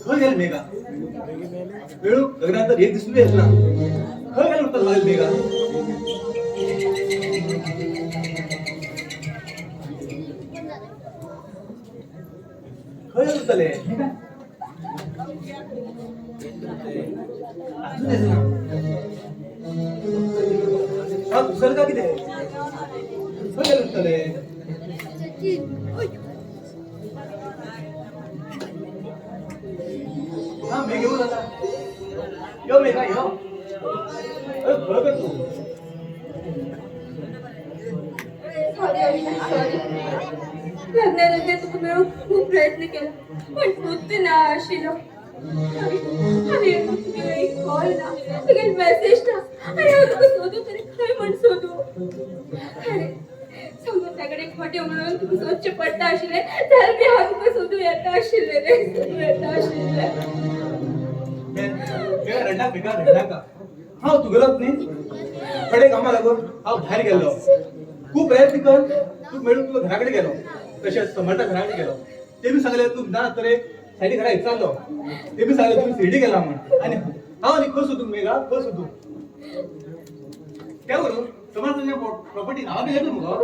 खंय गेलें मेघा? वेळू लग्नात तर एक दिसून येत ना. खंय गेलें उरता मागीर मेघा? खंय गेलें उरतलें? अजून येत ना. हा दुसरं का कितें? खंय गेलें उरतलें? हा मेघ येऊ जाता. यो मेघा यो. अरे खरं कर तू. Sorry Avinash, sorry. लग्नानंतर तुका मेळूंक खूप प्रयत्न केला पण तूच ना आशिल्लो. हांवें तुगेलो एक कॉल ना, तुगेलो मेसेज ना आनी हांव तुका सोदूं तरी खंय म्हण सोदूं? अरे समज कडेन खोटें म्हणून तुका सोदचें पडटा आशिल्लें जाल्यार बी हांव तुका सोदूं येता आशिल्लें रे, सोदूं येता आशिल्लें. मेघा रडनाका, मेघा रडनाका. हांव तुगेलोच न्ही. कडे कामा लागून हांव भायर गेल्लो. खूब प्रयत्न कर तूं मेळून तुका घरा कडेन गेलो. तशेंच समर्था घरा कडेन गेलो. ते बी सांगले तूं ना तर सायडी घरा विचारलो. ते बी सांगले तूं शिर्डी गेला म्हण. आनी हांव आनी खंय सोदूं मेघा, खंय सोदूं? त्या बरोबर समर्थ तुज्या प्रॉपर्टी नांवा बी घेतली मुगो.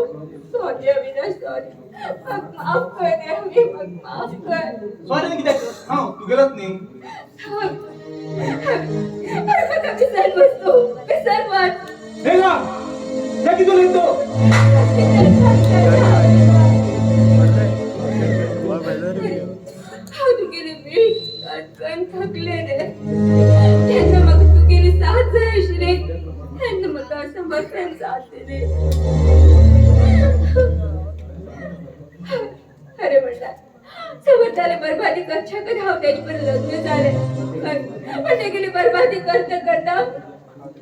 Sorry Avinash, sorry. म्हाका माफ कर रे अवी, म्हाका माफ कर. सॉरी आनी कित्याक? हांव तुगेलोच न्ही. अरे म्हाका विसर वच तूं, विसर वच. मेघा, हे कितें उलयता तूं? हांव तुगेली वीट कणकण थकले रे. जेन्ना म्हाका तुगेली साथ जाय आशिल्ली तेन्ना म्हाका समर्थन साथ दिली. अरे म्हणल्यार समर्थाले बरबादी करच्या हांव तेजे बरोबर लग्न जालें. पण तेगेली बरबादी करता करता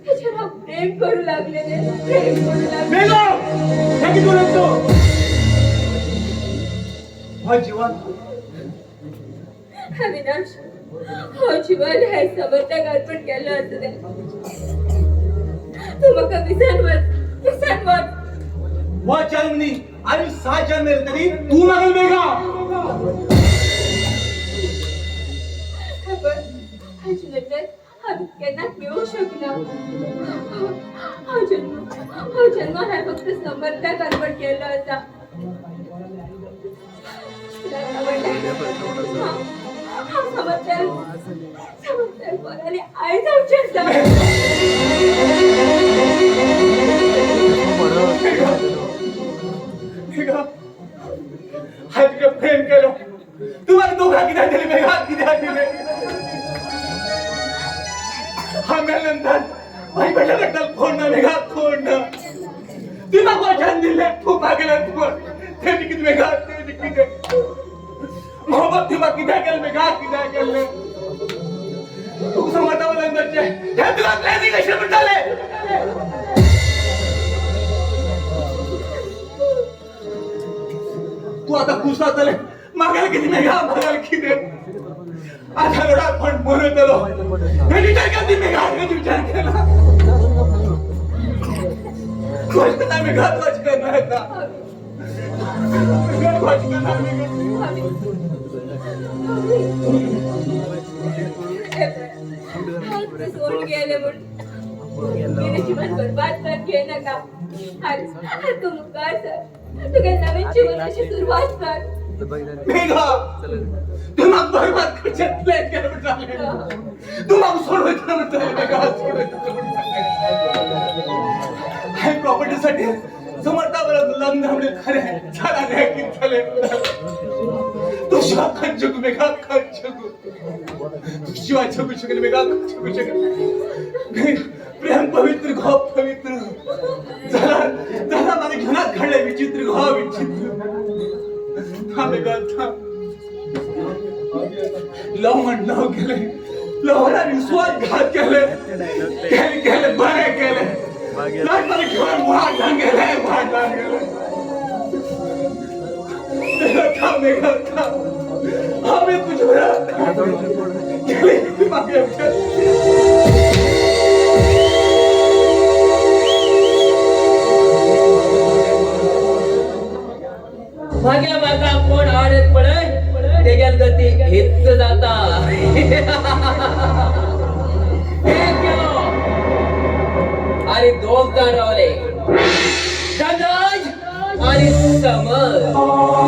तेचेर हांव प्रेम करूं लागले रे, प्रेम करूं लागले. मेघा, हे कितें उलयता तूं? हो जीवन अविनाश, हो जीवन हे समर्थाक अर्पण केल्लो आसा तें. तूं म्हाका विसर वच, विसर वच. हो जन्म न्ही आनी सात जन्म येयले तरी तूं म्हाका मेघा. पण हाचे नंतर हांव केन्नाच मेळूंक शकना. हो जन्म, हो जन्म हांवें फक्त समर्थाक अर्पण केल्लो आसा. हांव समर्थाक, समर्थाक पोराली आई जावचें आसा. मेघा, हांवें तुजें प्रेम केलो. तूं म्हाका धोका कित्याक दिली मेघा, कित्याक दिले? हांव मेल्या नंतर म्हाजी भटल्या रगताक कोण ना मेघा, कोण ना. तूं म्हाका वचन दिलें, तूं मागलें तूं तें बी कितें मेघा, तें बी कितें? मोहब्बत तूं म्हाका कित्याक केलें मेघा, कित्याक केलें? तुका समजता लग्न करचें हें तुका प्लॅनिंग कशें म्हणटालें? तूं आतां खूश जातलें. मागायला कितें मेघा, मागायला कितें? आतां रोडार कोण मरतलो हे विचार केला ती मेघा, हे विचार केला? तूं अशें करना मेघा, तूं अशें करना येता. मेघा, तूं अशें करना मेघा. हांव तुका सोडून गेलें म्हूण तुगेलें जीवन बरबाद करून घेयनाका. आनी तूं मुखार सर, तुगे नवीन जीवनाची सुरवात कर. मेघा, तूं म्हाका बरबाद करचें प्लॅन केलें म्हणटालें. तूं म्हाका सोडून वयतलो म्हणटालें मेघा, सोडून वयतलो म्हणटालें. हांवें प्रॉपर्टीसाठी समर्था बरोबर लग्न म्हणलें खरें जालां रे, कितें जालें? तूं शिवाय खंय जगू मेघा, खंय जगू? तूं शिवाय जगू शकना मेघा, खंय जगू शकना? प्रेम पवित्र घो पवित्र झाला झाला माझ्या जीवनात घडलंय विचित्र घो विचित्र. थांब मेघा, थांब. लव म्हण लव केले, लवाला विश्वासघात केले. केले केले बरे केले. लाईफ मध्ये घेऊन वाट लावून गेले, वाट लावून गेले. मेघा थांब, मेघा थांब. आम्ही तुझ्या गेले मागे. मागे म्हाका कोण आडत पळय तेगेल गती हेच जाता. जाता. एक गेलो आणि दोग जाण रावले, धनराज आणि समर.